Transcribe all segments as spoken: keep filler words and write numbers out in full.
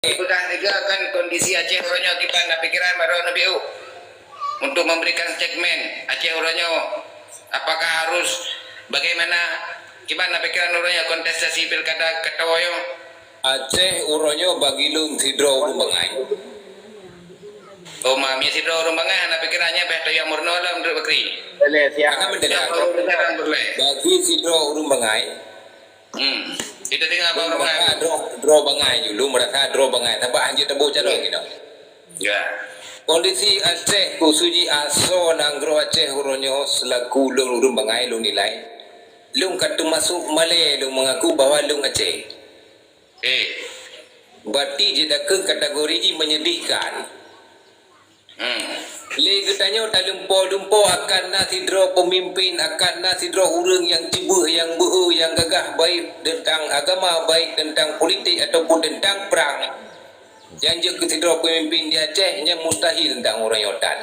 Peugah juga kan kondisi Aceh uroe nyoe kiban na pikiran baru Nabi U untuk memberikan statement Aceh uroe nyoe apakah harus bagaimana kiban na pikiran uroe nyoe kontestasi pilkada ketua yo. Aceh uroe nyoe bagi lôn sidroe ureuëng bangai. Oh ma, mie sidroe ureuëng bangai hana pikiran nyan beh toyang murno lom Dut Bakri. Boleh siap. Hana mendengar. Bagi sidroe ureuëng bangai. Hmm. Kita dengar abang Roman. Droe, droe bangai ju, lôn merasa droe bangai. Tapi hanya tebo cara kita. Ya. Kondisi Aceh khususnya asoe nanggroe Aceh uroe nyoe selaku lôn ureuëng bangai lôn nilai. Lôn ka termasuk malée lôn mengaku bahwa lôn Aceh. Eh. Berarti jidakeueng kategori jih menyedihkan. Hmm. Lé geutanyoe talumpo-lumpo akan na sidroe peumimpin, akan na sidroe ureuëng nyang cibeuek, nyang beuhe, nyang gagah, baik teuntang agama, baik teuntang politik ataupun teuntang prang. Nyang jeuet keu sidroe peumimpin di Aceh nyang mustahil teuntang ureuëng nyoe tan.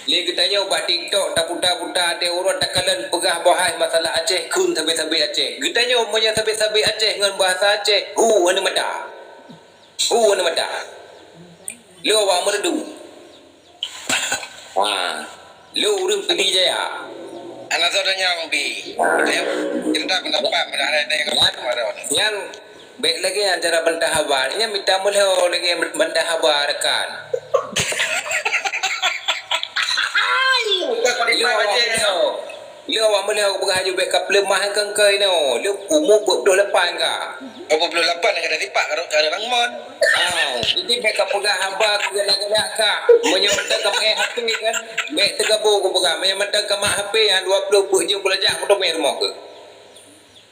Lé geutanyoe bak TikTok taputa-puta até uroe takalon peugah bahai masalah Aceh kheun sabe-sabe Aceh. Geutanyoe meunyoe sabe-sabe Aceh ngon bahasa Aceh, hu aneuk mata. Hu aneuk mata. Lé awak meuredu. Ha. Lé ureuëng Pidie Jaya. Anak saudara nyang bi. Cerita pendapat pada hari ini. Nyan, nyan, bèk lagèe acara bantah haba. Nyan mita meulhô lagèe bantah haba rakan. Lé awak meulhô. Lé awak meulhô peugah aju bèk ka peuleumah keu engkai nyoe. Lé umu peuet ploh lapan ka. Dua puluh lapan nyang ka sipak ka rot ka rot Rangmon. Ah, jadi bèk ka peugah haba keu galak-galak ka. Meunyoe mantong ka main H P kan, bèk teugabo ku peugah. Meunyoe mantong ka mak H P nyang dua puluh peuet jeuem beulajak ku teumé rumoh keuh.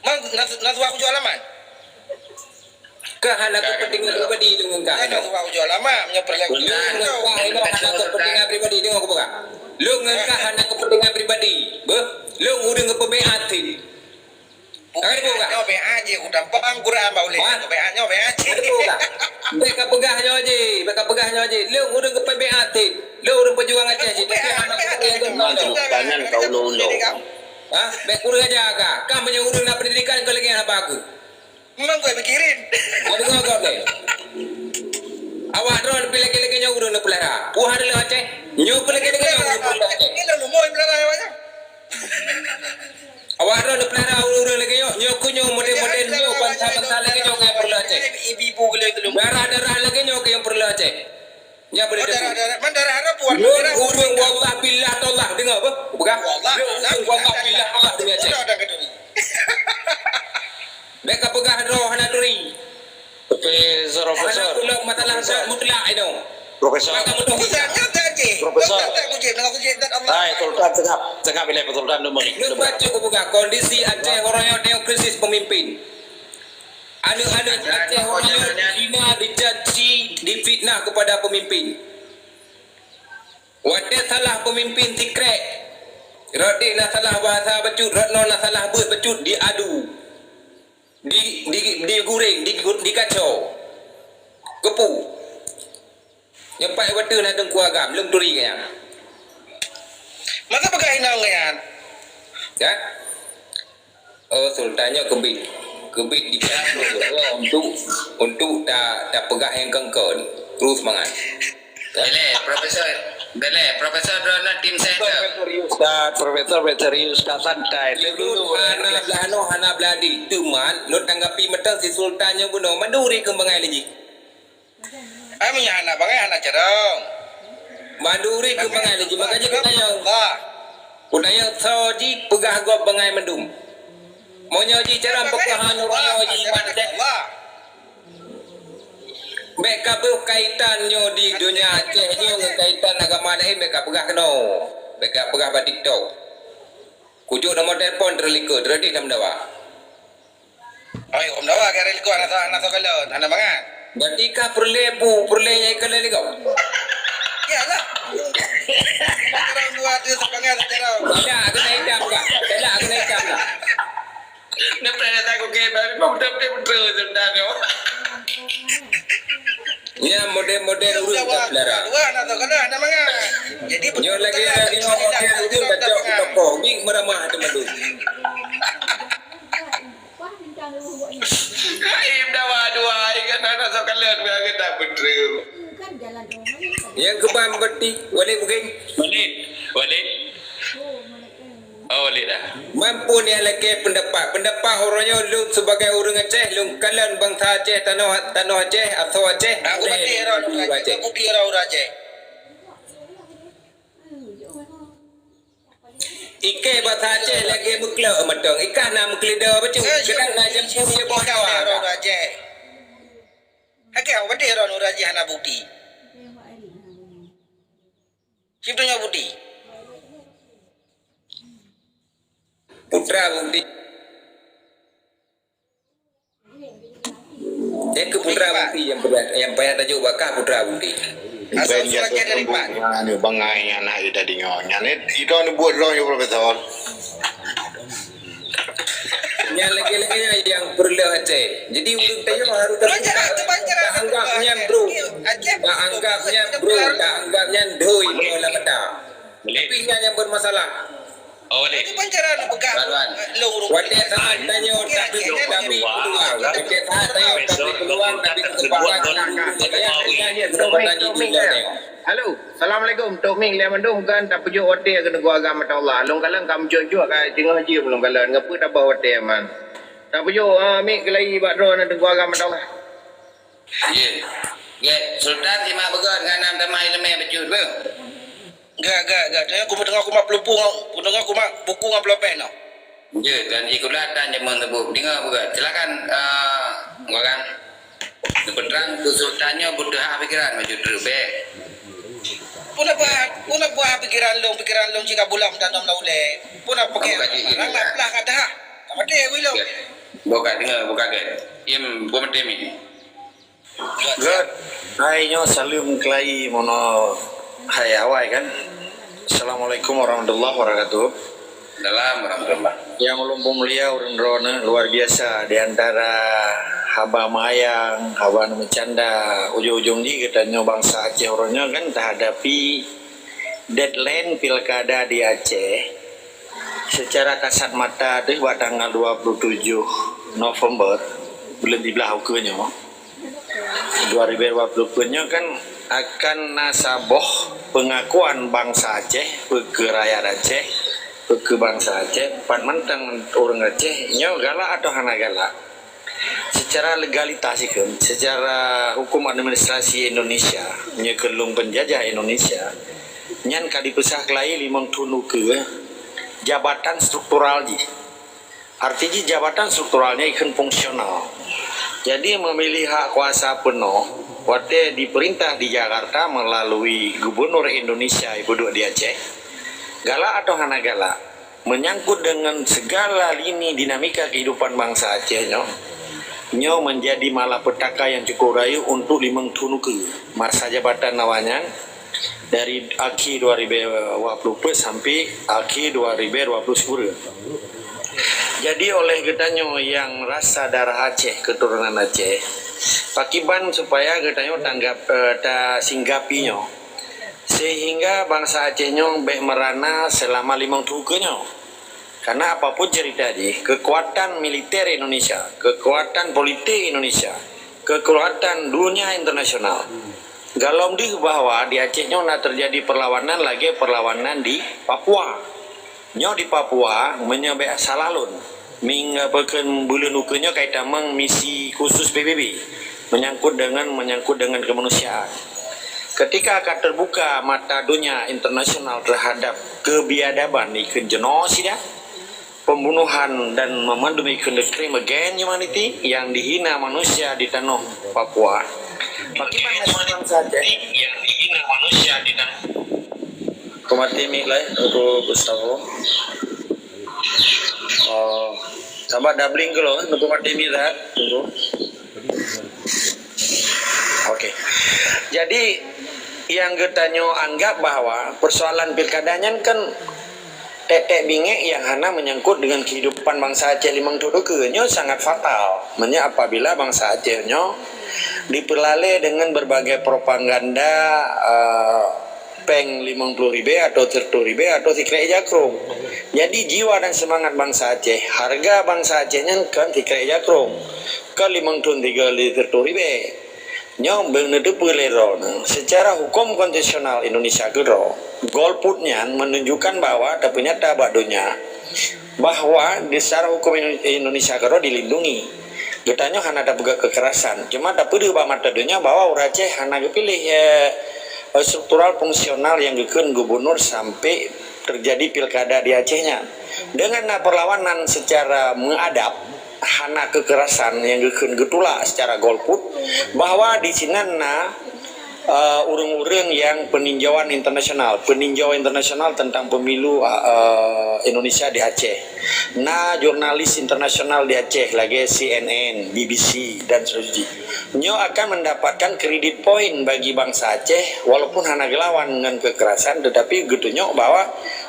Mang, na, na suah ku jual alamat? Ka hana kepentingan pribadi deungon ka. Na suah ku jual alamat, meunyoe peureulèe ku jual. Lôn ngon ka hana kepentingan pribadi deungon ku peugah. Lôn ngon ka hana kepentingan pribadi. Beuh, lôn ureueng geupeubeat cit. Bukan nyoe bèk aje, ku tampang Quran bak ulèe. Hah? Bèk nyoe bèk aje. Bèk ka peugah nyoe jih, bèk ka peugah nyoe jih. Lôn ureueng geupeubeat cit. Lôn ureueng peujuang Aceh cit. Tapi hana peugah lagèe nyoe. Tanyan ka ulo-ulo. Hah? Bèk kureueng aja ka. Ka meunyoe ureueng na pendidikan keu lagèe haba keuh. Memang gue pikirin. Kau dengar kau deh. Awak droe pih lagèe-lagèe nyoe ureueng neupeulara. Puah ada lewat Aceh. Nyoe pih lagèe-lagèe nyoe ureueng neupeulara Aceh. Ini lom lumoy peulara awaknya. Awak droe neupeulara ureueng lagèe nyoe, nyoe keuh nyoe model-model nyoe bansa-bansa lagèe nyoe nyang peureulèe Aceh. Ibu-ibu geulah itu lom. Darah-darah lagèe nyoe nyang peureulèe Aceh. Nyang boleh darah, darah, man darah Arab warna merah. Ureueng wallah billah tallah deungö beuh? Peugah. Wallah, ureueng wallah billah tallah deungö Aceh. Bèk ka peugah droe hana turi. Profesor, profesor. Hana pula masalah zat mutlak itu. Profesor. Maka mudah. Profesor. Hai, Sultan tengah, tengah bilai Sultan tu mari. Lu baca ku peugah kondisi Aceh orang yang tengok krisis pemimpin. Aneuk-aneuk Aceh orang yang dihina, dicaci, difitnah kepada pemimpin. Watèe salah pemimpin sikrek, rot deh na salah bahasa bacut, rot noe na salah beuet bacut, diadu. Di, di, digureng, di, dikaco. Keupeue? Nyoe pat watèe na teungku agam, lôn turi keu nyan. Masa peugah inong nyan? Ya? Oh, Sultan nyoe keubiet. Keubiet dikira untuk, untuk ta, tapeugah nyang kon-kon. Terus semangat. Ya? Boleh, Profesor. Boleh, Profesor droeneuh tim saya tu. Profesor Ustaz, Profesor, Profesor Ustaz santai. Lôn hana blah noe, hana blah di. Teuma, lôn tanggapi mantong si Sultan nyang bunoe. Mandum ureueng keu bangai lé jih. Ai meunyo hana bangai hana carông. Mandum ureueng keu bangai lé jih, makanya kutanyong. Kutanyong soe jih peugah gob bangai mandum. Meunyo jih carông peugah hana ureueng jih iman teh. Bèk ka beuh kaitan nyoe di donya Aceh nyoe ngon kaitan agama laén bèk ka peugah keunoe. Bèk ka peugah bak TikTok. Kujok nomor telepon teureulika, teureudeh lam dawa. Oi, om dawa keu relikon anak, anak sekolah, anak mangat. Berarti ka peureulèe bu, peureulèe nyang ikeu lé ligau. Iyalah. Orang dua tu sepangat sejarah. Tidak kena hitam kah? Tidak kena hitam kah? Dia pernah datang ke K B, memang betul-betul betul sebenarnya. Nya model-model ureueng ka peulara. Dua anak sekolah, anak mangat. Jadi nyoe lagi lagi orang yang itu baca tokoh, bing meramah teman tu. Kaib dawa dua hari Betul. Yang keban berarti Walid mungkin? Walid. Walid. Oh, Walid dah. Mampu ni lagi pendapat. Pendapat orang nyoe lôn sebagai orang Aceh, lôn kalon bangsa Aceh, tanoh, tanoh Aceh, asoe Aceh. Aku mati orang Aceh. Aku mati orang Aceh. Iké bahasa Aceh lagèe meuklok mantong. Ikan na meukeulida bacut. Kadang na jampu dia bawa dawa. Orang Aceh. Oke, awak deh orang Aceh hana bukti. Cip tunjuk bukti. Putra bukti. Dia ke putra bukti yang payah, yang payah tajuk bakah putra bukti. Asal surat dari Pak. Aneuk bangai anak kita dengar. Nyan itu anu buat dong ya profesor. Nyan lagi-lagi yang perlu Aceh. Jadi urang tayo harus terbuka. Anggap nyan bro. Anggap nyan bro. Anggap nyan doi bola mata. Tapi nyan yang bermasalah. Oh, boleh. Itu pun cara nak pegang. Tuan-tuan. Watèe saat tanyoe tapi peluang, watèe saat tanyoe tapi peluang, tapi kesempatan. Halo, assalamualaikum. Tok Mik, lé mandum kan tapeujok watèe keu teungku agam mata Allah. Lôn kalon ka meucok-cok ka teungoh jeuem lôn kalon. Ngapa tabah watèe man? Tapeujok, ah, Mik, keulai bak droe na teungku agam mata Allah. Ye. Ye, Sultan simak beugöt ngon nam tamah ileumèe bacut beuh. Gak, gak, gak. Tengok kuma, tengok kuma pelupung, tengok kuma buku ngon pulpen noh. Ye, dan ikulah dan jameun teubuk. Dengar beugöt. Silakan, eh, orang. Kebetulan Sultan nyoe butuh hak pikiran maju terus bèk. Pun apa, pun apa pikiran long, pikiran long cika bulam dan nom na ulèe. Pun apa ke? Bukan gitu, lah, lah, lah, kata ha. Tak ada, weh, long. Bukan dengar, bukan ke. Im, bukan mati mi. Gèt, hai nyoe saleuem keulai mono hai awai kan. Assalamualaikum warahmatullahi wabarakatuh. Salam warahmatullah. Nyang ulôn peumulia ureueng droeneuh luar biasa di antara haba meuyang, haba meucanda, ujong-ujong jih geutanyoe bansa Aceh uroe nyoe kan tahadapi deadline pilkada di Aceh. Secara kasat mata deh bak tanggal dua puluh tujuh November, buleuen siblaih ukeue nyoe, dua ribu dua puluh nyoe kan akan na saboh pengakuan bansa Aceh, peue keu rakyat Aceh, peue keu bansa Aceh, pat mantong ureueng Aceh nyoe galak atau hana galak. Secara legalitas ikheun, secara hukum administrasi Indonesia, nyoe keu lôn penjajah Indonesia, nyan ka dipeusah keulai limong thon ukeue jabatan struktural jih. Arti jih jabatan strukturalnya ikheun fungsional. Jadi, memilih hak kuasa peunoh watèe diperintah di Jakarta melalui gubernur Indonesia ibu duek di Aceh, galak atau hana galak, menyangkut dengan segala lini dinamika kehidupan bangsa Aceh nyoe, nyoe menjadi malapetaka yang cukup rayeuk untuk limong thon ukeue masa jabatan awaknyan, dari akhir dua ribu dua puluh sampai akhir dua ribu dua puluh. Jadi oleh geutanyoe yang rasa darah Aceh, keturunan Aceh, pakiban supaya geutanyoe tanggap, eh, tasinggapi nyoe, sehingga bansa Aceh nyoe bèk merana selama limong thon ukeue nyoe. Karena apapun cerita jih, kekuatan militer Indonesia, kekuatan politik Indonesia, kekuatan dunia internasional, galom deuh bahwa di Aceh nyoe na terjadi perlawanan lagèe perlawanan di Papua. Nyoe di Papua, meunyoe bèk salah lôn, minggu pekan buleuen ukeue nyoe ka itamong misi khusus P B B, menyangkut dengan, menyangkut dengan kemanusiaan. Ketika akan terbuka mata dunia internasional terhadap kebiadaban ikheun genosida, pembunuhan dan memandum ikheun crime against humanity yang dihina manusia di tanoh Papua. Bagaimana sekarang saja? Yang dihina manusia di tanoh. Kau mati mic lain, Teungku Gustavo. Oh, tambah doubling ke lo, Teungku mati mic dah, Teungku. Oke. Jadi, yang geutanyoe anggap bahwa persoalan pilkada nyan kan tek-tek bingèk yang hana menyangkut dengan kehidupan bansa Aceh limong thon ukeue nyoe sangat fatal. Meunyoe apabila bansa Aceh nyoe dipeulalè dengan berbagai propaganda, eh, pèng limong ploh ribèe atau siratoh ribèe atau sikrek ija krông. Jadi jiwa dan semangat bansa Aceh, harga bansa Aceh nyan kon sikrek ija krông, kon limong thon tiga lé siratoh ribèe. Nyoe beuneuteupeu lé droeneuh, seucara huköm konstitusional Indonesia keudroe, golput nyan meununjukkan bahwa tapeunyata bak donya bahwa di seucara huköm Indo-, Indonesia keudroe dilindungi. Geutanyoe hana tapeugah kekerasan, cuma tapeudeuh bak mata donya bahwa ureuëng Aceh hana geupiléh, eh, struktural fungsional nyang geukheun gubernur sampai terjadi pilkada di Aceh nyan. Dengan na perlawanan secara meuadab, hana kekerasan nyang geukheun geutulak secara golput, bahwa di sinan na, eh, ureuëng-ureuëng nyang peninjauan internasional, peninjau internasional tentang pemilu, eh, Indonesia di Aceh. Na jurnalis internasional di Aceh lagée C N N, B B C dan seterusnya. Nyoe akan mendapatkan kredit poin bagi bansa Aceh walaupun hana geulawan ngon kekerasan, tetapi geutunyok bahwa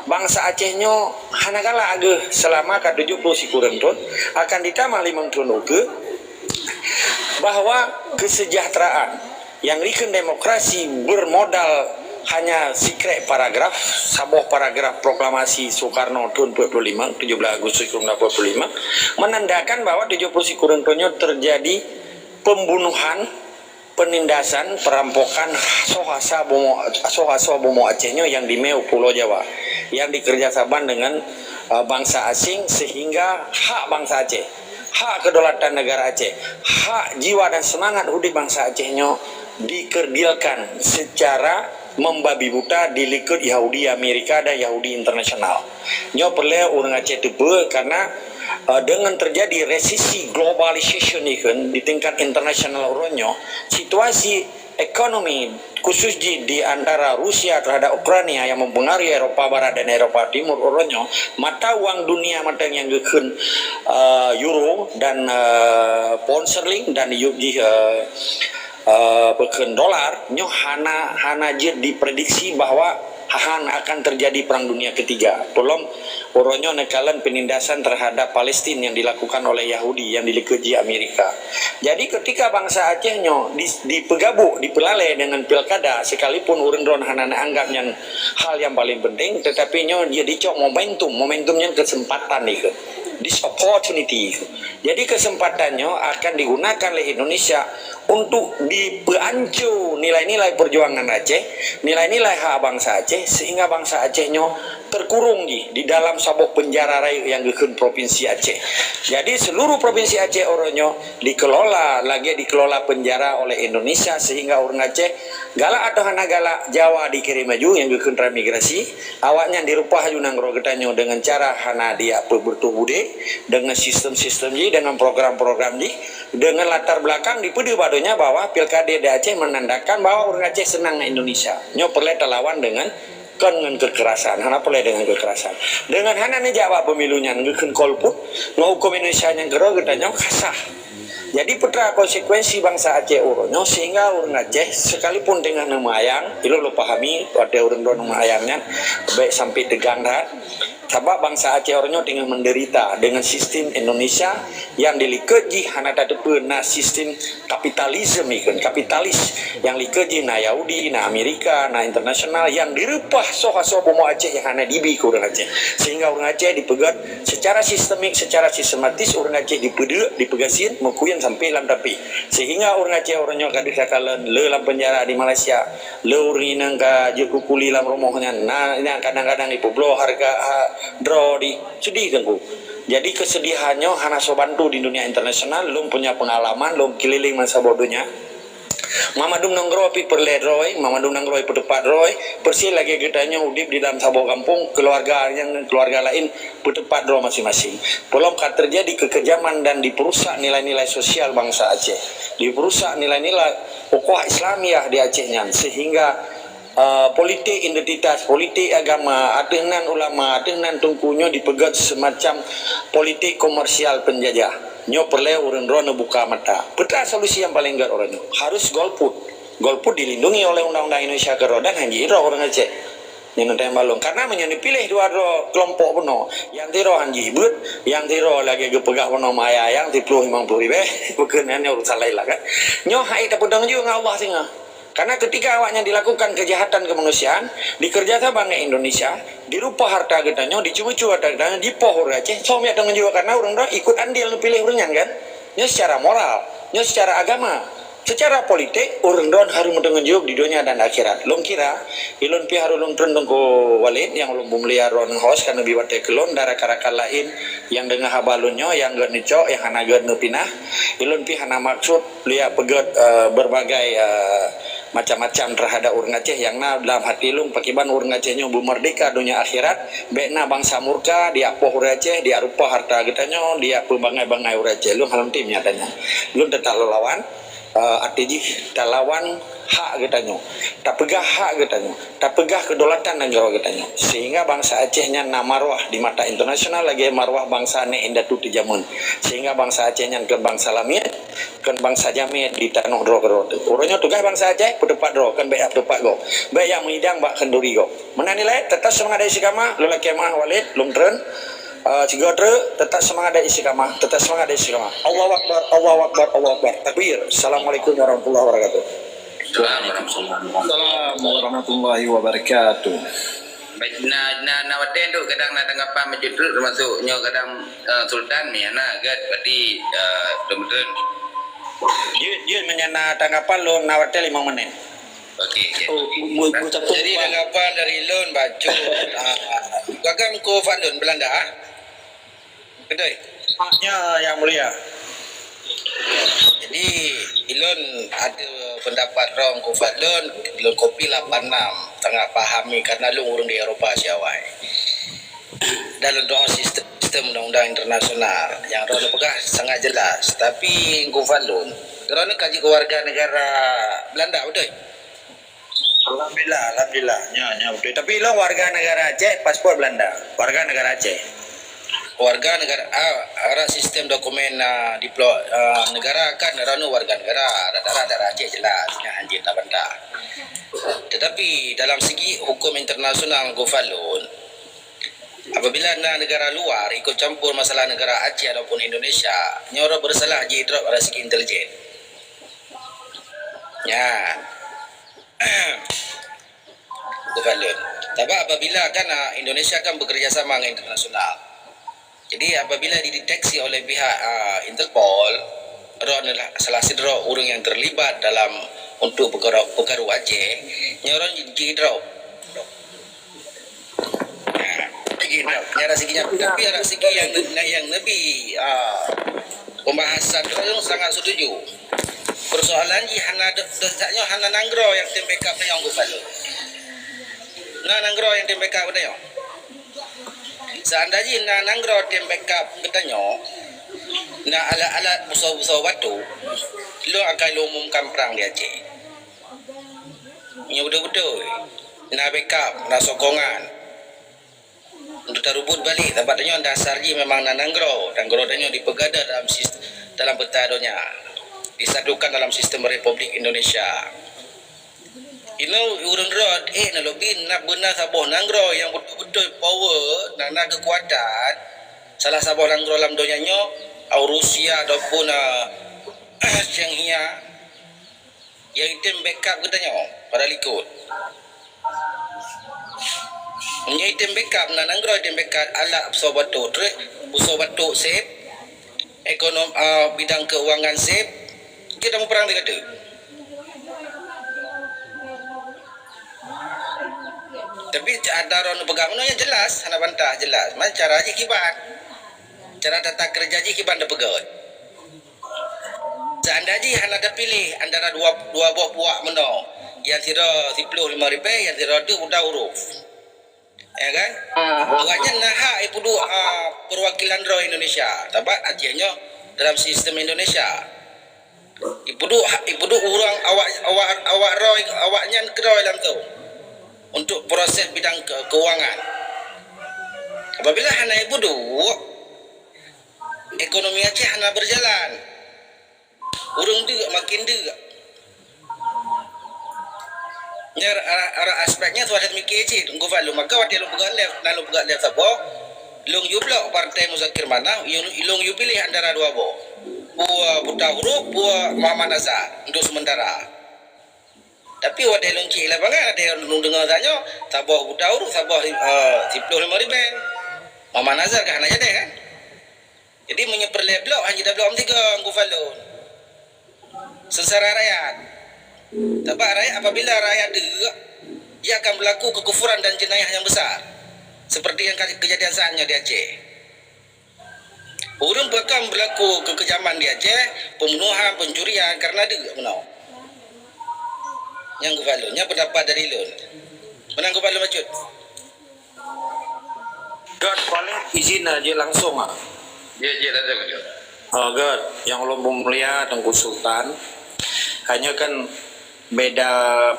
bansa Aceh nyoe hana galak geuh selama ka tujoh puluh sikureueng thon, akan ditamah limong thon ukeue, bahwa kesejahteraan nyang dikheun demokrasi bermodal hanya sikrek paragraf, saboh paragraf proklamasi Soekarno thon empat puluh lima, tujuh belas Agustus seribu sembilan ratus empat puluh lima, menandakan bahwa tujoh puluh sikureueng thon nyoe terjadi pembunuhan, penindasan, perampokan, soe hasa bumoe, soe hasa bumoe Aceh nyoe nyang dimé u Pulo Jawa, nyang dikerjasaman dengan, eh, bansa asing, sehingga hak bansa Aceh, hak kedaulatan negara Aceh, hak jiwa dan semangat udeb bansa Aceh nyoe dikerdilkan secara membabi buta di likot Yahudi Amerika dan Yahudi internasional. Nyoe peureulée ureuëng Aceh teupeu karena, eh, dengan terjadi resesi globalisasi ikheun di tingkat internasional uroe nyoe, situasi ekonomi khusus jih di antara Rusia terhadap Ukraina yang mempengaruhi Eropa Barat dan Eropa Timur uroe nyoe, mata uang dunia mantong nyang geukheun, eh, euro dan, eh, pound sterling dan yub jih, eh, eh, beukheun dolar, nyoe hana, hana jeuet diprediksi bahwa han akan terjadi Perang Dunia Ketiga. Peulom uroe nyoe neukalon penindasan terhadap Palestina yang dilakukan oleh Yahudi yang dilikot jih Amerika. Jadi ketika bansa Aceh nyoe di, dipeugabuk, dipeulalée dengan pilkada, sekalipun ureuëng droen hana neuanggap nyan hal yang paling penting, tetapi nyoe dia dicok momentum, momentum nyan kesempatan ikheun. This opportunity ikheun. Jadi kesempatan nyoe akan digunakan oleh Indonesia untuk dipeuanco nilai-nilai perjuangan Aceh, nilai-nilai hak bansa Aceh, sehingga bansa Aceh nyoe terkurung jih di dalam saboh penjara rayeuk nyang geukheun Provinsi Aceh. Jadi seluruh Provinsi Aceh uroe nyoe dikelola lagée dikelola penjara oleh Indonesia, sehingga ureuëng Aceh galak atau hana galak, Jawa dikirém aju nyang geukheun transmigrasi, awaknyan dirupah aju nanggroe geutanyoe dengan cara hana diyak peuet beureutoh budé, dengan sistem-sistem jih, dengan program-program jih, dengan latar belakang dipeudeuh bak donya bahwa pilkada di Aceh menandakan bahwa ureuëng Aceh seunang ngon Indonesia. Nyoe peureulée talawan dengan, kon ngon kekerasan, hana peureulée dengan kekerasan. Dengan hana neujak bak pemilu nyan geukheun golput, ngon huköm Indonesia nyang keudroe geutanyoe ka sah. Jadi peue teuma konsekuensi bansa Aceh uroe nyoe sehingga ureuëng Aceh sekalipun teungoh neumeuayang, ilôn lôn pahami watée ureuëng droen neumeuayang nyan bék sampai teugang that. Sabab bansa Aceh uroe nyoe teungoh menderita dengan sistem Indonesia yang dilikot jih hana tateupeue na sistem kapitalisme ikheun, kapitalis yang likot jih na Yahudi, na Amerika, na internasional yang direupah soe-soe bumoe Aceh yang hana dibi keu ureuëng Aceh. Sehingga ureuëng Aceh dipeugét secara sistemik, secara sistematis ureuëng Aceh dipeudeuk, dipeugasien, meukuyén sampai lam tapi. Sehingga ureuëng Aceh uroe nyoe ka deuh takalon le lam penjara di Malaysia, le ureuëng inong ka jeuet keu kuli lam rumoh nyan, na, nyan kadang-kadang jipeubloe hareuga, ha, droe di. Sedih teungku. Jadi kesedihan nyoe hana soe bantu di dunia internasional, lôn punya pengalaman, lôn keliling masa boh donya. Mandum nanggroe pih peureulée droe, mandum nanggroe peuteupat droe, persis lagée geutanyoe udeb di dalam saboh gampông, keuluwarga nyang ngon keuluwarga laén peuteupat droe maséng-maséng. Peulom ka teujadi keukejaman dan dipeurusak nilai-nilai sosial bansa Aceh, dipeurusak nilai-nilai ukhuwah Islamiah di Aceh nyan, sehingga eh, politik identitas, politik agama, ateueh nan ulama, ateueh nan teungku nyoe dipeugét seumacam politik komersial penjajah. Nyoe peureulée ureuëng droe neubuka mata. Peue teuma solusi nyang paleng gét uroe nyoe? Harus golput. Golput dilindungi oleh undang-undang Indonesia keudroe dan hana jidroe ureuëng Aceh. Nyoe neutem balong. Karena meunyoe neupiléh dua droe keulompok bunoe, nyang sidroe hana jibeuet, nyang sidroe lagée geupeugah bunoe meuayang-ayang, siplôh limong ploh ribée, bukon nyan urusan laén lah kan. Nyoe hai tapeudong ju ngon Allah singoh. Karena ketika awaknyan dilakukan kejahatan kemanusiaan, dikerja sama ngon Indonesia, direupah harta geutanyoe, dicuba-cuba harta geutanyoe, dipoh ureuëng Aceh, soe nyang tanggung jawab karena ureuëng droe ikut andil neupiléh ureuëng nyan kan? Nyoe secara moral, nyoe secara agama. Secara politik, ureuëng droen harôh meuteungeut jaweueb di donya dan akhirat. Lôn kira, ilôn pih harôh lôn treun Teungku Walid nyang lôn peumulia droen host, ka neubi watée keu lôn dan rakan-rakan laén nyang deungoe haba lôn nyoe nyang gét neucok, nyang hana gét neupinah. Ilôn pih hana maksud liak peugét, eh, berbagai, eh, macam-macam terhadap ureuëng Aceh nyang na dalam hati lôn, pakriban ureuëng Aceh nyoe beumeurdeka donya akhirat, bék na bansa murka, diak poh ureuëng Aceh, diak rupa harta geutanyoe, diak peubangai-bangai ureuëng Aceh. Lôn hana tem nyatanya. Lôn teutap lôn lawan, eh, arti jih talawan hak geutanyoe, tapeugah hak geutanyoe, tapeugah kedaulatan nanggroe geutanyoe, sehingga bansa Aceh nyan na marwah di mata internasional lagée marwah bansa nek indatu teuh jameun, sehingga bansa Aceh nyan keu bansa lamiet, keu bansa jamé di tanoh droe keudroe teuh. Uroe nyoe tugaih bansa Aceh peuteupat droe, keu bék jak peuteupat gob, bék jak meuidang bak khanduri gob. Meunan ilée, teutap seumangat dan istiqamah, lôn lakée meu'ah Walid, lôn treun. Ah, sigoe treuk, teutap seumangat dan istiqamah, teutap seumangat dan istiqamah. Allahu Akbar, Allahu Akbar, Allahu Akbar. Takbir. Assalamualaikum warahmatullahi wabarakatuh. Assalamualaikum. Assalamualaikum warahmatullahi wabarakatuh. Baik, na, na, na watée tu kadang na tanggapan bacut treuk, teumasuk nyoe kadang, eh, Sultan ni, na gét berarti, eh, betul-betul. Jeuet, jeuet meunyo na tanggapan lôn na watée lima menit. Okey, okey. Oh, bu-, bu-, bu-, Jadi, tanggapan dari lôn bacut, ah, bukan Teungku Fadlun Belanda, ah? Betul? Nya, Yang Mulia. Jadi, ilôn ada pendapat rong Teungku Fadlun, ilôn kopi lapan enam, sangat pahami karena lôn ureuëng di Eropa siawai. Dan lôn doa sistem, sistem undang-undang internasional yang rong peugah sangat jelas. Tapi Teungku Fadlun, droeneuh ka jeuet keu warga negara Belanda, betul? Alhamdulillah, alhamdulillah. Nya, nya betul. Tapi ilôn warga negara Aceh, paspor Belanda. Warga negara Aceh. Warga negara, ah, arah sistem dokumen, ah, diplo-, ah, negara kan ranu warga negara, darah-darah Aceh jelas, nya hanjeuet tabantah. Tetapi dalam segi hukum internasional Teungku Fadlun, apabila na negara luar ikut campur masalah negara Aceh ataupun Indonesia, nyoe bersalah jidrop dari segi intelijen. Nya. Teungku Fadlun. Tapi apabila kan, ah, Indonesia kan bekerja sama dengan internasional. Jadi apabila dideteksi oleh pihak, ah, Interpol, droeneuh salah sidroe ureuëng yang terlibat dalam untuk peukaru, peukaru Aceh, nyoe droeneuh jidrop. Nah, jidrop. Nya dari segi nyan. Tapi dari segi yang, yang lebih, ah, pembahasan droeneuh sangat setuju. Persoalan jih hana de-, de-, nyoe hana nanggroe nyang tem backup nyoe Teungku Fadlun. Na nanggroe nyang tem backup nyoe. Seandai jih na nanggroe tem backup geutanyoe, na alat-alat busoe-busoe batuk, lôn akan lôn umumkan prang di Aceh. Nyoe beutôi-beutôi na backup, na sokongan. Untuk tarubut balik, sabab tanyoe dasar jih memang na nanggroe. Nanggroe tanyoe dipeugada dalam sis-, dalam peta donya. Disatukan dalam sistem Republik Indonesia. Inoe ureuëng droe, eh, na lobby na beuna saboh nanggroe nyang beutôi-beutôi power, na, na keukuatan. Salah saboh nanggroe lam donya nyoe, au Rusia ataupun, ah, China, nyang item backup geutanyoe, para likot. Nyang item backup, na nanggroe item backup, alat busoe batuk, trek busoe batuk seb, ekonom-, ah, bidang keuangan seb, kita muprang di kata. Tapi cara droeneuh peugah meunoe nyan jelas, hana bantah jelas. Man cara jih kiban. Cara tata kereja jih kiban teupeugah. Seandai jih hana tapiléh antara dua, dua boh puak meunoe, nyang sidroe siplôh limong ribèe, nyang sidroe teuh buta huruf. Ya kan? Awaknyan na hak ipeuduek, ah, perwakilan droe Indonesia. Sabab Aceh nyoe dalam sistem Indonesia. Ipeuduek, ipeuduek ureuëng awak, awak, awak droe, awaknyan keudroe langsung untuk proses bidang ke-, keuangan. Apabila hana ipeuduek, ekonomi Aceh hana berjalan. Ureuëng deuk makin deuk. Nyan arah, arah aspeknya sudah mikir cit, Teungku Fadlun. Maka watèe lôn peugah lé, na lôn peugah lé saboh, lôn yue blok Partai Muzakir Manaf, lôn, lôn yue piléh antara dua boh. Peue buta huruf, peue Muhammad Nazar untuk sementara. Tapi watèe lôn cit lapangan, watèe lôn deungoe tanyoe, saboh buta huruf, saboh, eh, siplôh limong ribèe. Muhammad Nazar kan hana jadi kan? Jadi meunyoe peureulèe blok, hana jiblok meusigoe Teungku Fadlun. Sengsara rakyat. Sebab rakyat, apabila rakyat deuk, ia akan berlaku kekufuran dan jenayah yang besar, seperti yang ka-, kejadian saat nyoe di Aceh. Ureuëng pakon berlaku keukejaman di Aceh, pembunuhan, pencurian, karena deuk meunoe. Nyang geuba lôn, nyan pendapat dari lôn. Meunan geuba lôn bacut. Gét, paléng izin aja langsung, ah. Ya, ya, langsung, ya. Ah, gét, nyang ulôn peumulia Teungku Sultan. Hanya kan beda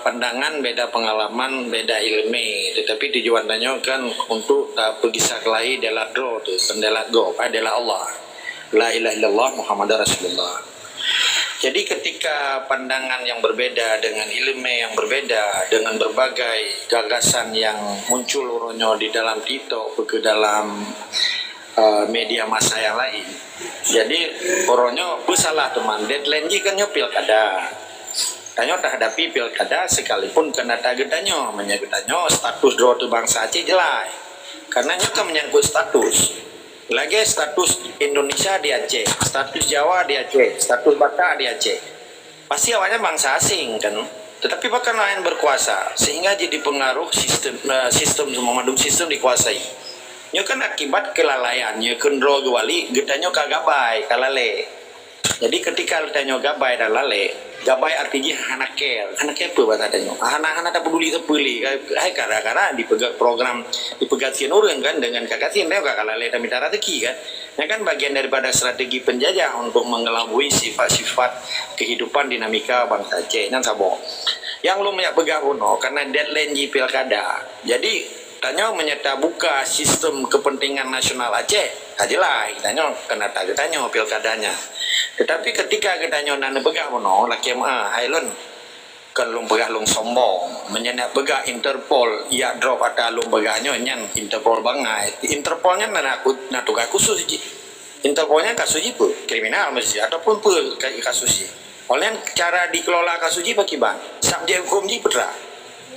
pandangan, beda pengalaman, beda ilmu. Tetapi tujuan tanyoe kan untuk, ah, peugisa keuhai dalam droe tu, sendela gob, adalah Allah. La ilaha illallah Muhammadar Rasulullah. Jadi ketika pandangan yang berbeda, dengan ilmu yang berbeda, dengan berbagai gagasan yang muncul uroe nyoe di dalam TikTok, ke dalam, eh, media massa yang lain. Jadi uroe nyoe beusalah teuma, deadline jih kan nyoe pilkada. Tanyoe tahadapi pilkada sekalipun keunan geutanyoe, meunyoe geutanyoe status droe teuh bansa Aceh jeulai. Karena nyoe kan menyangkut status. Lagée status Indonesia di Aceh, status Jawa di Aceh, status Batak di Aceh. Pasti awaknyan bansa asing kan, tetapi bahkan laén berkuasa sehingga jadi pengaruh sistem, eh, sistem semua mandum sistem dikuasai. Nyoe kan akibat kelalaian, nyoe keundroe geuwali, geutanyoe ka gabai, ka lalée. Jadi ketika tanyoe gabai dan lalée, gabai arti jih hana care, hana care peue bak tanyoe. Hana, hana tapeduli sapeue lé. Hai gara-gara dipeugah program, dipeugah sien ureuëng kan, dengan ka gasien tanyoe ka lalée tamita rezeki kan. Nyan kan bagian daripada strategi penjajah untuk mengelabui sifat-sifat kehidupan dinamika bansa Aceh. Nyan saboh. Nyang lôn jak peugah bunoe karena deadline jih pilkada. Jadi tanyoe meunyoe tabuka sistem kepentingan nasional Aceh, ka jeulai tanyoe keunan geutanyoe pilkadanya. Tetapi ketika geutanyoe na neupeugah bunoe, lakée meu'ah, hai lôn, kon lôn peugah lôn sombong. Meunyoe na peugah Interpol, ya drop ata lôn peugah nyoe nyan Interpol bangai. Interpol nyan na, na tugaih khusus jih. Interpol nyan kasus jih peue? Kriminal mesti ataupun peue ka-, kasus jih. Oleh cara dikelola kasus jih pakiban, subjek hukum jih peue teuma.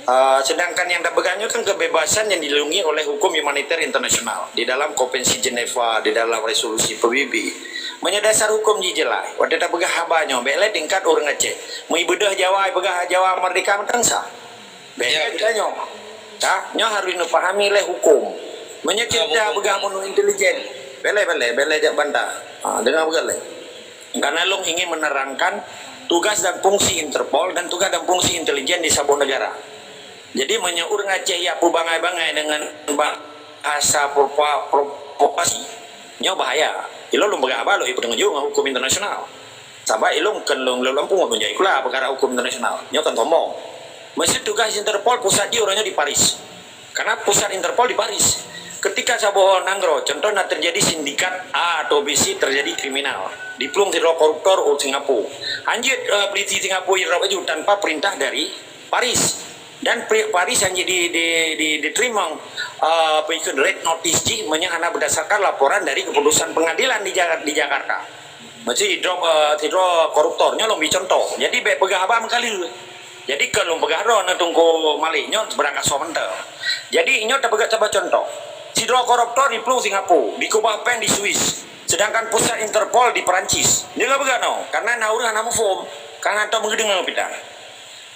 Ah, sedangkan nyang tapeugah nyoe kan kebebasan yang dilindungi oleh hukum humaniter internasional di dalam Konvensi Jeneva, di dalam resolusi P B B. Meunyoe dasar hukum jih jeulaih, watée tapeugah haba nyoe, bék lé tingkat ureuëng Aceh. Meuibeudôh Jawa, peugah Jawa merdeka mantong sa. Bék lé geutanyoe. Ka, nyoe harus neupahami lé hukum. Meunyoe kita peugah bunoe intelijen, bék lé, bék lé, bék lé jak bantah. Ha, deungoe peugah lé. Karena lôn ingin menerangkan tugas dan fungsi Interpol dan tugas dan fungsi intelijen di saboh negara. Jadi meunyoe ureuëng Aceh ya peubangai-bangai dengan bahasa provo-, provokasi, nyoe bahaya. Ilôn lôn peugah haba lôn ipeuteungoh ngon hukum internasional. Sabab ilôn kon lôn, lôn lampung lôn jai kula peukara hukum internasional. Nyoe kan sombong. Meuseuti tugas Interpol pusat jih uroe nyoe di Paris. Karena pusat Interpol di Paris. Ketika saboh nanggroe, contoh na terjadi sindikat A atau B C terjadi kriminal, diplueng sidroe koruptor u Singapura. Hanjeuet, eh, polisi Singapura idrop laju tanpa perintah dari Paris. Dan pri-, Paris hanjeuet di, di, di, diterima, eh, peikon red notice jih meunyoe hana berdasarkan laporan dari keputusan pengadilan di Jakarta, di Jakarta. Meusti idrop, eh, sidroe koruptor, nyoe lôn bi contoh. Jadi bék peugah haba meukalue. Jadi kon lôn peugah droe na Teungku Malik nyoe beurangkasoe mantong. Jadi nyoe tapeugah saboh contoh. Sidroe koruptor diplueng Singapura, dikeubah péng di Swiss. Sedangkan pusat Interpol di Perancis. Nyoe ka peugah nyoe, karena na ureuëng hana muphom, karena hana meudeungoe pih tan.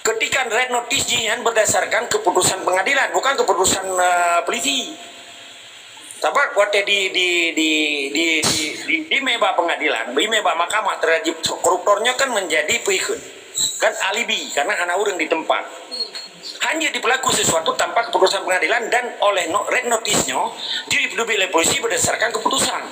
Ketika red notice jih nyan berdasarkan keputusan pengadilan, bukan keputusan, eh, polisi. Sabab watée di, di, di, di, di, di, di mé bak pengadilan, di mé bak mahkamah terhadap koruptor nyoe kan menjadi peikon. Kan alibi, karena hana ureuëng di tempat. Hanjeuet dipelaku sesuatu tanpa keputusan pengadilan dan oleh no-, red notice nyoe, jeuet dipeuteubiet lé polisi berdasarkan keputusan.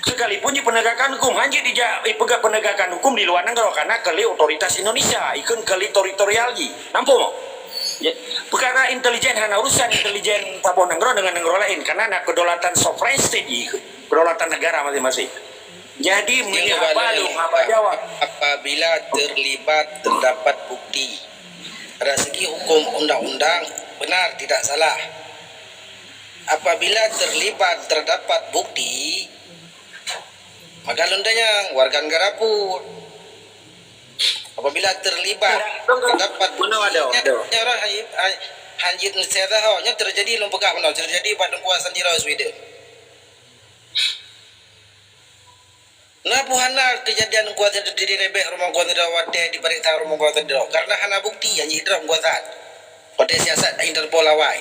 Sekalipun di penegakan hukum, hanjeuet dija-, eh, peugah penegakan hukum di luar nanggroe, karena keu lé otoritas Indonesia, ikon keu lé teritorial jih. Nampak mok? Ya, peukara intelijen hana urusan intelijen saboh nanggroe dengan nanggroe laén, karena na kedaulatan sovereign state jih, kedaulatan negara masing-masing. Jadi, meunyoe haba lôn, haba Jawa. Apabila terlibat terdapat bukti, dari segi hukum undang-undang benar tidak salah. Apabila terlibat terdapat bukti, maka lôn tanyong warga negara peue. Apabila terlibat terdapat bukti, nyan, nyan ureuëng hai, hai, hanjeuet neusehat ho, nyan terjadi lôn peugah bunoe, terjadi bak Teungku Hasan Tiro Sweden. Na pun hana kejadian kuasa terdiri rebeh rumoh kuasa droe watèe diperiksa rumoh kuasa droe. Karena hana bukti nyang jidrob kuasa. Watèe siasat Interpol awai.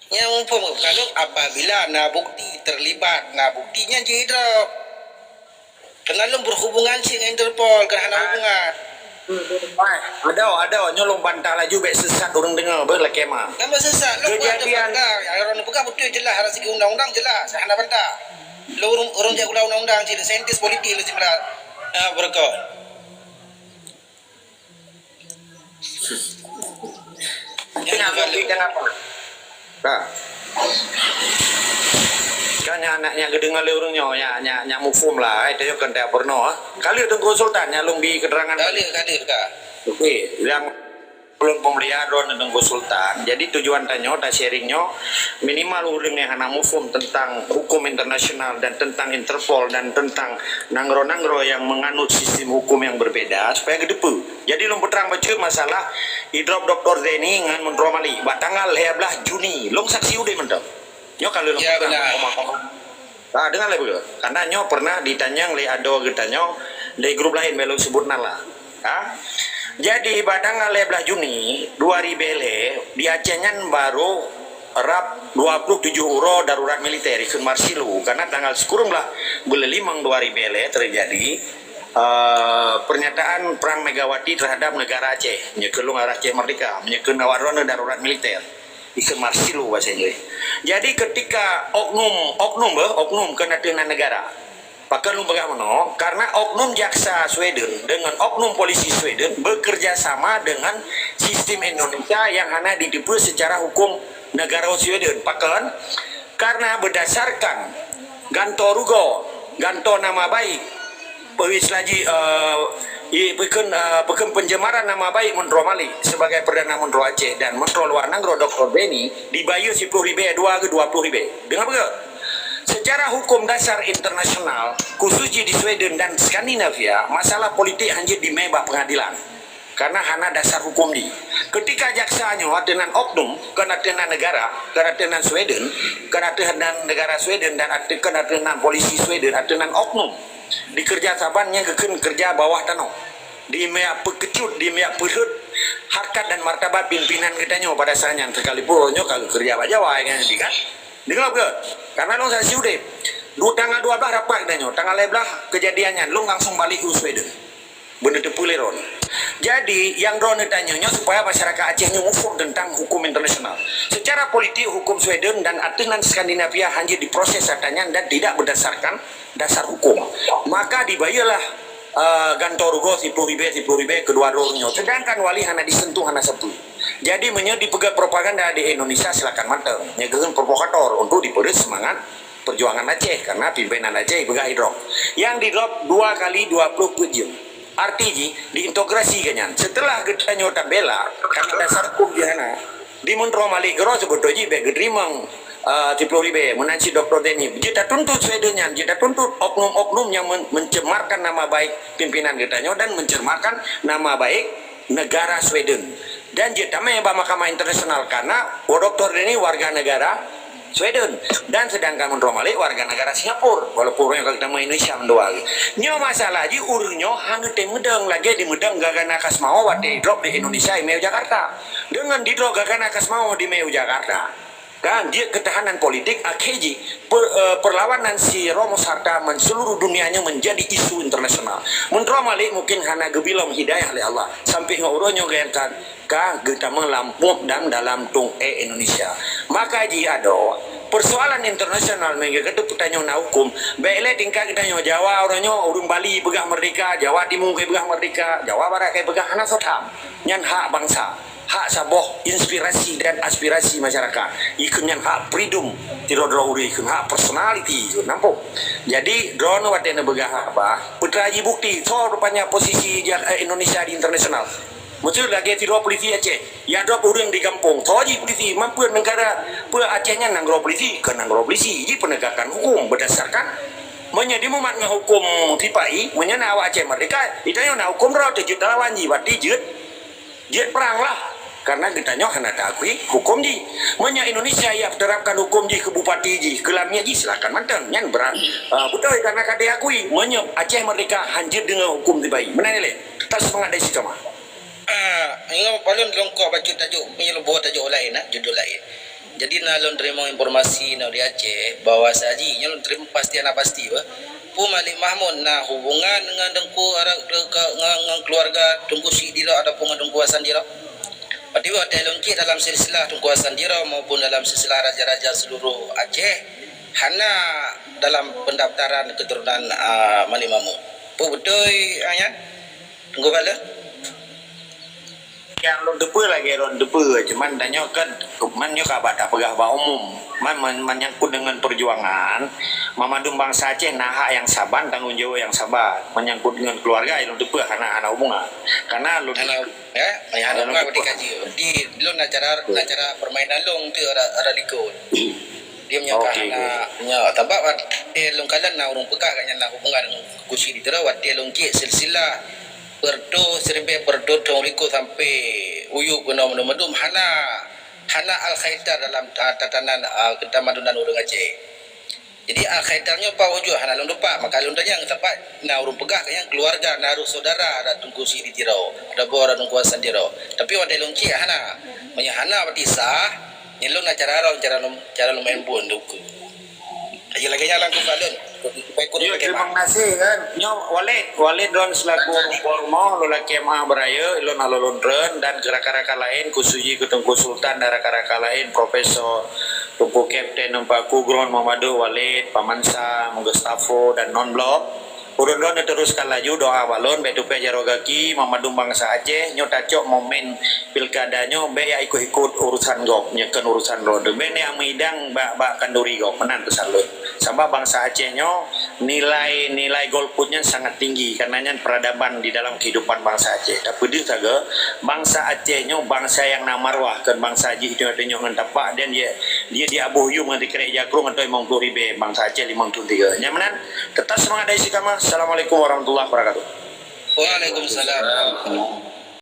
Nyang muphom kalon apabila na bukti terlibat, na bukti nyan jidrob. Kena lôn berhubungan cit ngon Interpol, kena hana hubungan. Wah, ada, ada. Nyoe lôn bantah laju bèk sesat ureueng deungö, beuh lakèe ma. Nama sesat? Lôn kejadian bantah. Orang peugah betul jelas, dari segi undang-undang jelas. Hana bantah. Lôn ureueng, ureueng jak gula undang-undang cit, saintis politik lôn cit. Ah, beureukat. Nyan lôn bri tanggapan. Ka. Kan nyan, nyan, nyan geudeungoe lé ureueng nyoe, nyan, nyan, nyan muphom lah, eh, teuh kan tak peurunoe, eh. Ka lheueh Teungku Sultan, nyan lôn bri keterangan. Ka lheueh, ka lheueh, ka. Okey, nyang lôn peumulia droeneuh Teungku Sultan. Jadi tujuan tanyoe, ta-sharing nyoe, minimal ureueng nyang hana muphom tentang hukum internasional dan tentang Interpol dan tentang nanggroe-nanggroe yang menganut sistem hukum yang berbeda, supaya geuteupeue. Jadi lôn peutrang bacut masalah idrop Doktor Zaini ngon Meuntroe Malik bak tanggal lhèe blaih Juni. Lôn saksi udeb mantong. Nyoe ka lôn peutrang. Ya, benar. Omong-omong. Ah, deungoe lé beuh. Karena nyoe pernah ditanyong lé adoe geutanyoe lé grup laén, bèk lôn sebut nan lah. Ha? Jadi bak tanggal lhèe blaih Juni dua ribèe lhèe di Aceh nyan barô rab dua puluh tujoh uroe darurat militer, ikheun Marsilu. Karena tanggal sikureueng blaih buleuen limong dua ribèe lhèe teujadi eh, pernyataan perang Megawati terhadap negara Aceh, meunyoe keu lôn Aceh Merdeka, meunyoe keu awak droeneuh darurat militer, ikheun Marsilu bahasa Inggris. Jadi ketika oknum, oknum beuh, oknum keu ateueh nan negara. Pakon lôn peugah meunoe, karena oknum jaksa Sweden dengan oknum polisi Sweden bekerja sama dengan sistem Indonesia yang hana jiteupeue secara hukum negara Sweden. Pakon? Karena berdasarkan gantoe rugoe, gantoe nama baik, peue istilah jih, eh, i-, peukheun, eh, peukheun pencemaran nama baik Meuntroe Malik sebagai Perdana Meuntroe Aceh dan Meuntroe Luar Nanggroe Doktor Zaini dibayeue siplôh ribèe, dua keu dua ploh ribèe. Deungoe beugöt. Secara hukum dasar internasional, khusus jih di Sweden dan Skandinavia, masalah politik hana jeuet jimè bak pengadilan. Karena hana dasar hukum jih. Ketika jaksa nyoe ateueh nan oknum, kon ateueh nan negara, kon ateueh nan Sweden, kon ateueh nan negara Sweden dan ateueh, kon ateueh nan polisi Sweden, ateueh nan oknum. Dikerja saban nyang geukheun kerja bawah tanoh. Dimè peukecut, dimè peurhot harkat dan martabat pimpinan geutanyoe pada saat nyan, sekalipun uroe nyoe ka geukeureuja bak Jawa, kan, kan? Deungoe beugöt. Karena lôn saksi udeb. Du-, tanggal dua blaih rapat geutanyoe, tanggal lhèe blaih kejadian nyan, lôn langsung balek u Sweden. Beuneuteupeu lé droeneuh. Jadi, nyang droeneuh tanyoe nyoe supaya masyarakat Aceh nyoe muphom teuntang hukum internasional. Secara politik, hukum Sweden dan ateueh nan Skandinavia hana jeuet diproses ata nyan dan tidak berdasarkan dasar hukum. Maka dibayeurlah, eh, gantoe rugoe siplôh ribèe, siplôh ribèe keudua droe nyoe. Sedangkan wali hana jiseuntuh hana sapeue. Jadi, meunyoe dipeugöt propaganda di Indonesia, silakan mantong. Nyan geukheun provokator untuk dipeureuet seumangat perjuangan Aceh, karena pimpinan Aceh peugah idrop. Nyang didrop dua kali dua ploh peuet jeuem. Arti jih, diintegrasi keu nyan. Setelah geutanyoe tabela, karena dasar hukum jih hana, di Meuntroe Malik keudroe seubeutôi jih bèk geuteurimong, eh, siplôh ribèe, meunan cit Doktor Zaini. Jeuet tatuntut Sweden nyan, jeuet tatuntut oknum-oknum nyang men-, mencemarkan nama baik pimpinan geutanyoe dan mencemarkan nama baik negara Sweden. Dan jeuet tamè bak mahkamah internasional karena Doktor Zaini warga negara Sweden. Dan sedangkan Meuntroe Malik warga negara Singapura, walaupun ureueng ka geutamong Indonesia mandua lagèe. Nyoe masalah jih ureueng nyoe hana teumeudong lagèe dimeudong Gagana Kasmaho watèe didrop di Indonesia jimè u Jakarta. Deungon didrop Gagana Kasmaho jimè u Jakarta, kan, jeuet keu tahanan politik, akhé jih per-, eh, perlawanan si Ramos Harta men-, seluruh dunia nyoe menjadi isu internasional. Meuntroe Malik mungkin hana geubilom hidayah lé Allah sampai ngon uroe nyoe geuyankan ka geutamong lam pop dan dalam tong èk Indonesia. Maka jih adoe, persoalan internasional meunyoe geutanyoe na hukum, bèk lé tingkat geutanyoe Jawa uroe nyoe ureueng Bali peugah merdeka, Jawa Timu ka peugah merdeka, Jawa Barat ka peugah, hana soe tham. Nyan hak bansa, hak saboh inspirasi dan aspirasi masyarakat. Ikheun nyan hak freedom, sidroe-droe ureueng ikheun hak personality, ikheun nampak. Jadi, droeneuh watèe neupeugah haba, peue teuma jih bukti, soe rupanya posisi ja-, eh, Indonesia di internasional. Maksud lagèe sidroe polisi Aceh, ya drop ureueng di gampông. Soe jih polisi, man peue negara, peue Aceh nyan nanggroe polisi, kon nanggroe polisi. Jih penegakan hukum berdasarkan, meunyoe dimumat ngon hukum sipa-i, meunyoe na awak Aceh merdeka, geutanyoe na hukum droe teuh jeuet talawan jih, berarti jeuet, jeuet perang lah. Karena geutanyoe hana taakui huköm jih. Meunyoe Indonesia jak terapkan huköm jih keu bupati jih, keu lamiet jih, silakan mantong. Nyan beura-, uh, beutôi karena ka diakui. Meunyoe Aceh merdeka hanjeut deungon huköm sibagoe. Meunan lé. Tetap semangat dari Istiqamah. Ah, nyoe paling lôn kok bacut tajuk, nyoe lôn buet tajuk laén, ah, judul laén. Jadi na lôn teurimong informasi na di Aceh bahwa saji, nyoe lôn teurimong pasti hana pasti bah. Pu Malik Mahmud na hubungan ngon Teungku Ara-, ngon, ngon keluarga Teungku Chik Tiro ataupun ngon Teungku Hasan Tiro? Berarti watèe lôn cit dalam silsilah Teungku Hasan Tiro maupun dalam silsilah raja-raja seluruh Aceh hana dalam pendaftaran keturunan, ah, Malik Mahmud. Pu beutôi, ah, nyan? Teungku Kala? Nyang lôn teupeue lagèe lôn teupeue, cuman tanyoe kan, man nyoe ka bak tapeugah bak umum. Man, man, menyangkut dengan perjuangan, mandum bansa Aceh na hak nyang saban, tanggong jaweueb nyang saban. Menyangkut dengan keluarga, lôn teupeue hana, hana hubungan. Karena lôn Hana, ya, hana hubungan berarti kaji. Di lôn acara, acara permainan lôn tu ada, ada likot. Dia menyangka Okey, hana, okey. Nya, sabab watèe lôn kalon na ureueng peugah kat nyan na hubungan dengan Teungku Chik Tiro, watèe lôn cit silsilah Perto siribèe perto thôn likot sampai uyueb keunoe mandum-mandum hana, hana al-khaitar dalam ta-, tatanan, ah, keutamadunan ureueng Aceh. Jadi al-khaitar nyoe pat wujud hana lôn tupat, maka lôn tanyong sabab na ureueng peugah kat nyan keluarga, na reuh saudara ada Teungku Chik Tiro, ada boh ada Teungku Hasan Tiro. Tapi watèe lôn cit hana. Meunyoe hana berarti sah, nyan lôn na cara lôn, cara lôn, cara lôn main bun tu. Aja lagèe nyan lam kupat lôn. Ya, terima kasih kan. Nyoe Walid, Walid lôn selaku rumoh, lôn lakèe meu'ah beuraya, lôn halo lôn treun dan keu rakan-rakan laén, khusus jih keu Teungku Sultan dan rakan-rakan laén, Profesor Teungku Kapten Numpak Kugron Muhammad Walid, Paman Sam, Gustavo dan non blok. Ureueng droen neuteruskan laju doa bak lôn, bèk tupèe jaroe gaki, mandum bansa Aceh, nyoe tacok momen pilkada nyoe bèk jak ikot-ikot urusan gob, nyoe kon urusan droen. Bèk neujak meuidang bak, bak khanduri gob, meunan peusan lôn. Sabab bansa Aceh nyoe nilai, nilai golput nyan sangat tinggi, karena nyan peradaban di dalam kehidupan bansa Aceh. Tapeudeuh sagoe, bansa Aceh nyoe bansa nyang na marwah, kon bansa jih tunyok-tunyok ngon tapak, dan dia, dia diaboh yum ngon sikrek jakrong atau limong ploh ribèe bansa Aceh limong thon tiga. Nyan meunan, tetap semangat dari Istiqamah. Assalamualaikum warahmatullahi wabarakatuh. Waalaikumsalam.